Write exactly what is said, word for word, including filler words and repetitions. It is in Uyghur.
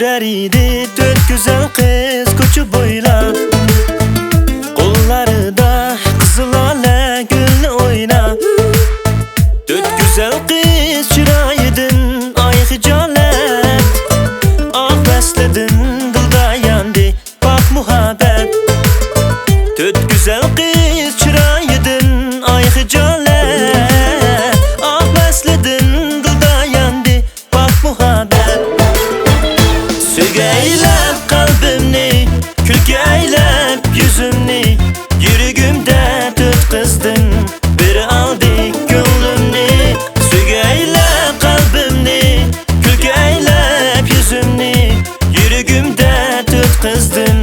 بېرەر ئىدى تۆت گۈزەل قىز كوچا بويلاپ، قوللىرىدا قىزىل لالا گۈلنى ئويناپ. تۆت گۈزەل قىز چىرايىدىن ئاي خىجالەت، ئاق ۋەسلىدىن دىلدا ياندى پاك مۇھەببەت. تۆت گۈزەل قىز چىرايىدىن ئاي خىجالەت، ئاق ۋەسلىدىن دىلدا ياندى پاك مۇھەببەت. سۆيگۈ ئەيلەپ قەلبىمنى، كۈلكە ئەيلەپ يۈزۈمنى، يۈرىكىمدە تۆت قىزدىن بىرى ئالدى كۆڭلۈمنى. سۆيگۈ ئەيلەپ قەلبىمنى، كۈلكە ئەيلەپ يۈزۈمنى، يۈرىكىمدە تۆت قىزدىن